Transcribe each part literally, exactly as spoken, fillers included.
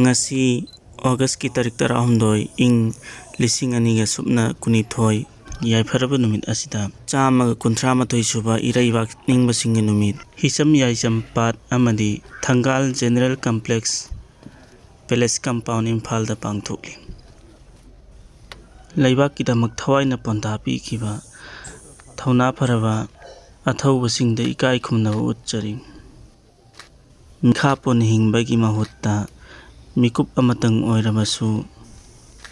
ꯉꯁꯤ ꯑꯣꯒꯁꯀꯤ ꯇꯥꯔꯤꯛ ꯇꯔꯥꯍꯨꯝꯗꯣꯏ, ꯏꯪ ꯂꯤꯁꯤꯡ ꯑꯅꯤꯒ ꯁꯨꯞꯅ ꯀꯨꯟꯅꯤꯊꯣꯏ, ꯌꯥꯏꯐꯔꯕ ꯅꯨꯃꯤꯠ ꯑꯁꯤꯗ ꯆꯥꯝꯃꯒ ꯀꯨꯟꯊ꯭ꯔꯥ ꯃꯥꯊꯣꯏ ꯁꯨꯕ ꯏꯔꯩꯕꯥꯛ ꯅꯤꯡꯕꯁꯤꯡꯒꯤ ꯅꯨꯃꯤꯠ, ꯍꯤꯆꯝ ꯌꯥꯏꯆꯝ ꯄꯥꯠ ꯑꯃꯗꯤ ꯊꯪꯒꯥꯜ ꯖꯦꯅꯔꯦꯜ ꯀꯝꯄ꯭ꯂꯦꯛꯁ, ꯄꯦꯂꯦꯁ ꯀꯝꯄꯥꯎꯟ, ꯏꯝꯐꯥꯜꯗ ꯄꯥꯡꯊꯣꯛꯂꯤ꯫ ꯂꯩꯕꯥꯛꯀꯤꯗꯃꯛ ꯊꯋꯥꯏꯅ ꯄꯣꯟꯊꯥ ꯄꯤꯈꯤꯕ ꯊꯧꯅꯥ ꯐꯔꯕ ꯑꯊꯧꯕꯁꯤꯡꯗ ꯏꯀꯥꯏ ꯈꯨꯝꯅꯕ ꯎꯠꯆꯔꯤ꯫ ꯃꯤꯈꯥ ꯄꯣꯟꯅ ꯍꯤꯡꯕꯒꯤ ꯃꯍꯨꯠꯇ ꯃꯤꯀꯨꯞ ꯑꯃꯇꯪ ꯑꯣꯏꯔꯕꯁꯨ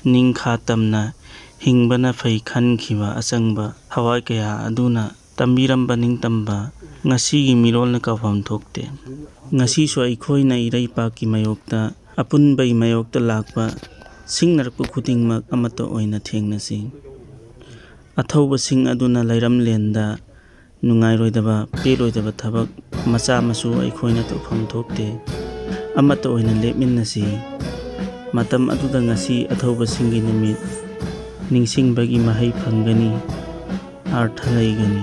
ꯅꯤꯡꯈꯥ ꯇꯝꯅ ꯍꯤꯡꯕꯅ ꯐꯩ ꯈꯟꯈꯤꯕ ꯑꯆꯪꯕ ꯊꯋꯥꯏ ꯀꯌꯥ ꯑꯗꯨꯅ ꯇꯝꯕꯤꯔꯝꯕ ꯅꯤꯡꯇꯝꯕ ꯉꯁꯤꯒꯤ ꯃꯤꯔꯣꯜꯅ ꯀꯥꯎꯐꯝ ꯊꯣꯛꯇꯦ꯫ ꯉꯁꯤꯁꯨ ꯑꯩꯈꯣꯏꯅ ꯏꯔꯩꯄꯥꯛꯀꯤ ꯃꯥꯌꯣꯛꯇ, ꯑꯄꯨꯟꯕꯒꯤ ꯃꯥꯌꯣꯛꯇ ꯂꯥꯛꯄ ꯁꯤꯡꯅꯔꯛꯄ ꯈꯨꯗꯤꯡꯃꯛ ꯑꯃꯠꯇ ꯑꯣꯏꯅ ꯊꯦꯡꯅꯁꯤ꯫ ꯑꯊꯧꯕꯁꯤꯡ ꯑꯗꯨꯅ ꯂꯩꯔꯝꯂꯦꯟꯗ ꯅꯨꯡꯉꯥꯏꯔꯣꯏꯗꯕ, ꯄꯦꯜꯂꯣꯏꯗꯕ ꯊꯕꯛ ꯃꯆꯥ ꯃꯁꯨ ꯑꯩꯈꯣꯏꯅ ꯇꯧꯐꯝ ꯊꯣꯛꯇꯦ꯫ ꯑꯃꯠꯇ ꯑꯣꯏꯅ ꯂꯦꯞꯃꯤꯟꯅꯁꯤ꯫ ꯃꯇꯝ ꯑꯗꯨꯗ ꯉꯁꯤ ꯑꯊꯧꯕꯁꯤꯡꯒꯤ ꯅꯨꯃꯤꯠ ꯅꯤꯡꯁꯤꯡꯕꯒꯤ ꯃꯍꯩ ꯐꯪꯒꯅꯤ, ꯑꯔꯊ ꯂꯩꯒꯅꯤ꯫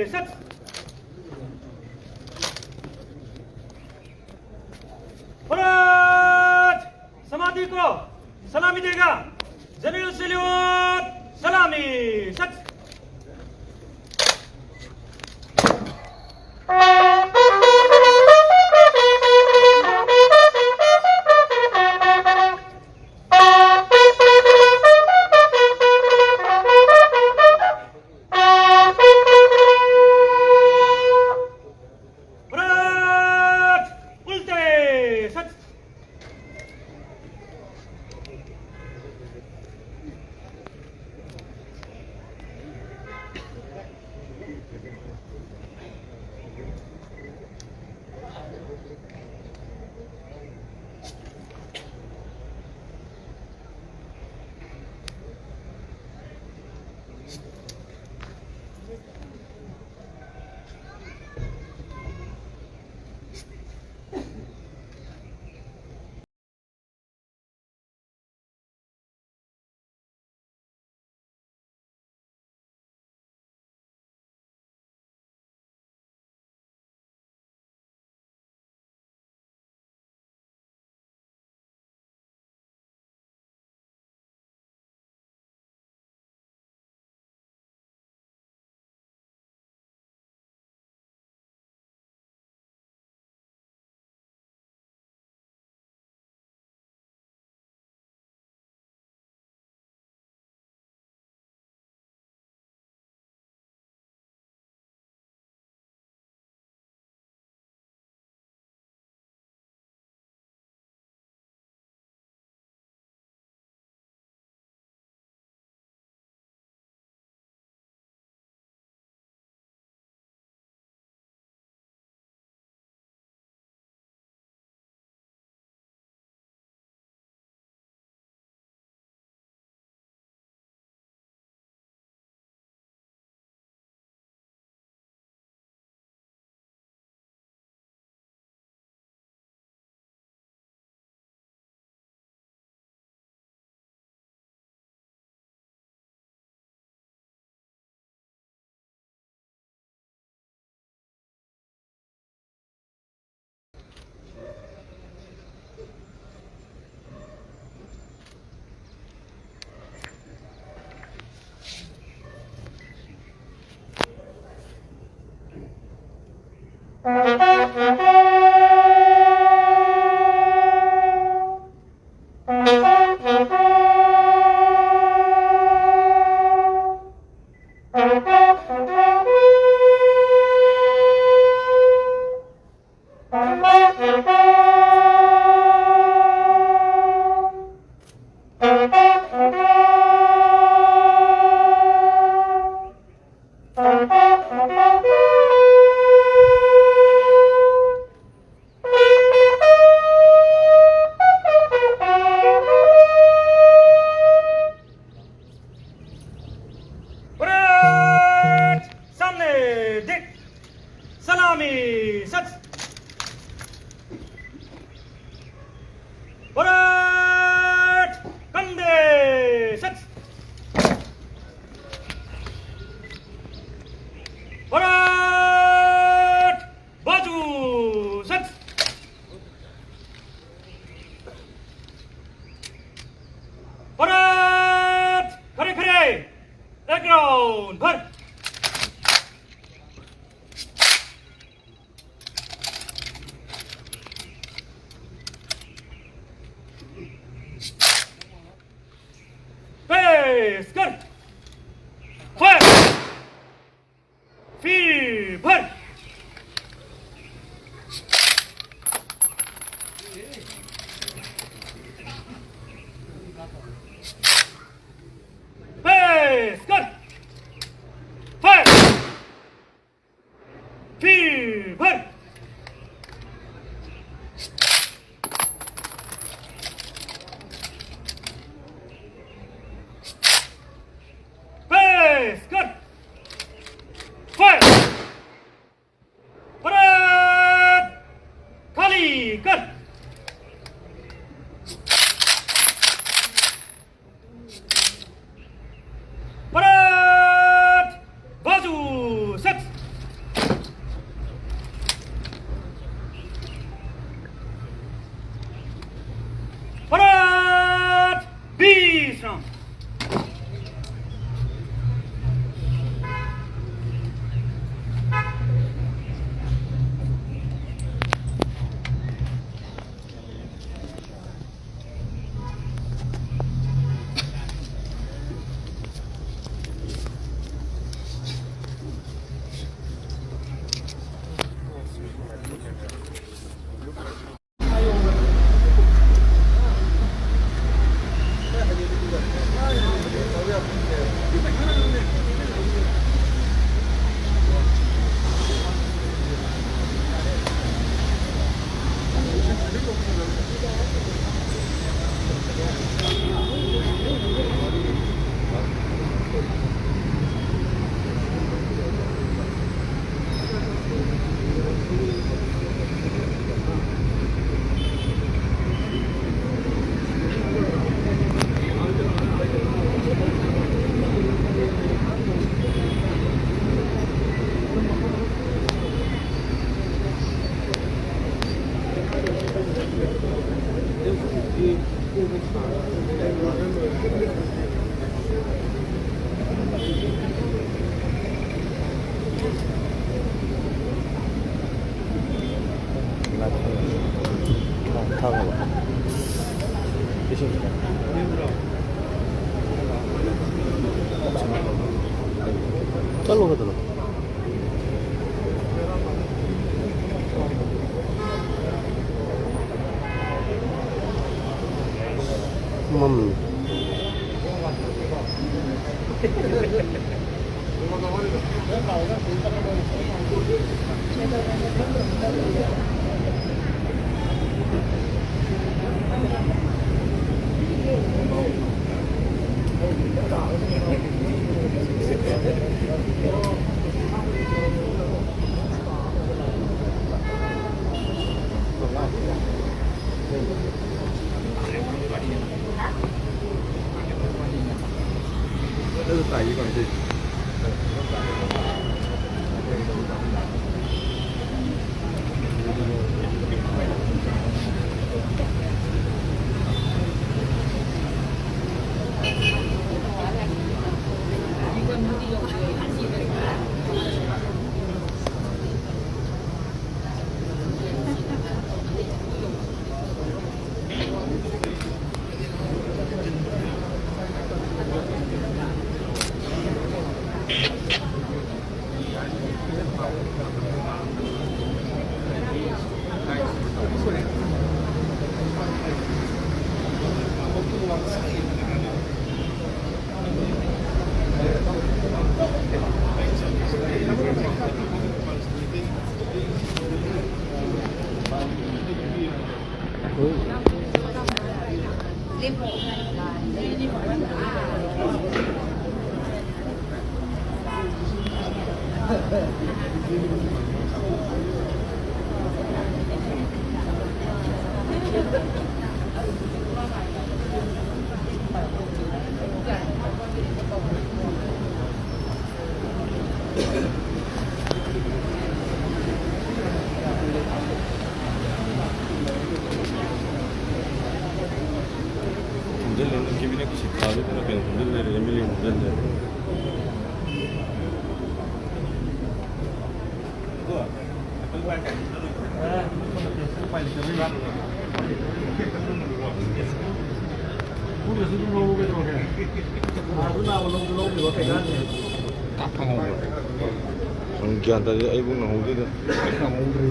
सच। भारत समाधि को सलामी देगा। जमील सल्यूट, सलामी। सच। परेड! सामने देख! सलामी! सच! परेड! कंधे! सच! परेड! बाजू! सच! परेड! खरे खरे! एक राउंड भर! पेस कर! फायर! फीवर! पेस कर! फायर! फीवर! पेस कर! फायर! परेड! खाली कर! परेड! बाजू! सच! ꯊꯛꯑꯕ? ꯏꯁꯤꯡ ꯈꯤꯇꯪ꯫ ꯆꯠꯂꯣ ꯈꯛꯇꯅꯣ꯫ ꯃꯝꯃꯤ꯫ ꯅꯪ ꯒ꯭ꯌꯥꯟ ꯇꯥꯗꯦ, ꯑꯩꯕꯨ ꯅꯪꯍꯧꯗꯦꯗ꯫ ꯅꯪꯍꯧꯗ꯭ꯔꯤ꯫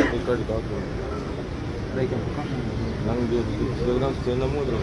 ꯑꯩ ꯀꯔꯤ ꯀꯥꯞꯇꯣꯏꯅꯣ? ꯅꯪꯗꯤ ꯑꯗꯨꯗꯤ ꯁꯤꯗ ꯅꯪ ꯁꯤꯗ ꯅꯝꯃꯣꯏꯗ꯭ꯔꯣ?